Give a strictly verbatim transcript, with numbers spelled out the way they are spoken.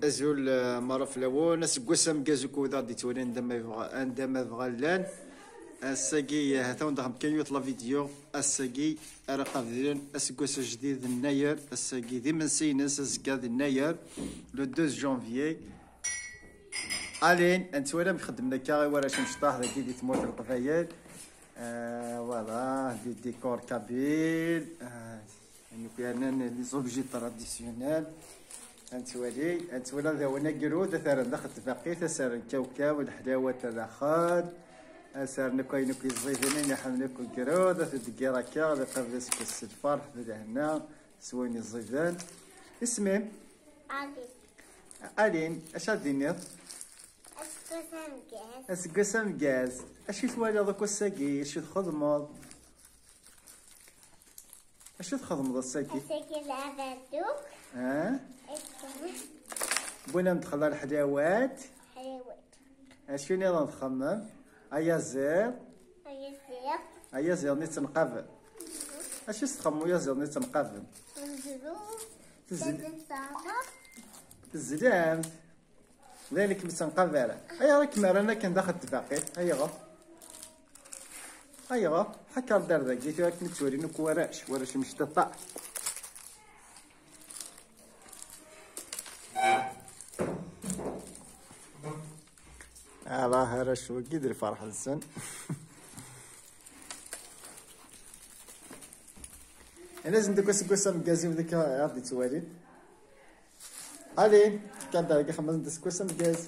Azul, eh, mara fell-awen, aseggas ameggaz ukud aɣ-d-yettwalin anda ma yebɣa, anda ma bɣa llan. Ass-agi, eh, hatan daxel kan yiwet la vidéo. Ass-agi ara qablen aseggas ajdid n Nnayer. Ass-agi d imensi-ines, azekka d Nnayer, le deux janvier. Alin, ad nettwali amek xeddmen akka i warrac imecṭaḥ dagi di tmurt n Leqbayel. Euh, voilà, des décors kabyles. Euh, donc, il y a les objets traditionnels. Ad nettwali, ad nettwali ad awen agrud, ad t-rren daxel tbaqit, ad s-rren kawkaw, leḥlawat ar daxel, ad s-rren akk ayen akk yeẓẓigen, ayen iḥemmel akk ugrud, ad t-id-teggiḍ akka, ad iqabel aseggas s lferḥ, d lehna, s wayen yeẓẓigen. Isem-im? Alin. Alin, acu ad d-tiniḍ? Aseggas ameggaz. Aseggas ameggaz. Acu twaliḍ akk ass-agi? Acu txedmeḍ? Acu txedmeḍ ass-agi? Ass-agi lɛebd akk. Ah? Ass-agi. Wwin-am-d xla leḥlawat. Ḥlawat. Acu nniḍen txemmem? Ayaziḍ. Ayaziḍ. Ayaziḍ-nni ttenqabel. Acu s-txemmem uyaziḍ-nni ttenqabel? Nezlu. Tezl-, tezlamt. D ayen i kem-ttenqabalen. Ayɣer i kem-rran akken daxel tbaqit? Ayɣer? Ayɣer? Ḥakker-d ar dagi, tura akken i ttwalin akk warrac, warrac imecṭaḥ. Allah, arrac wagi d lferḥ-nsen. Anazen deg aseggas ameggaz-iw deg ad d-ittwalin. Allez, kkant ar deg axxam-nsen d aseggas ameggaz.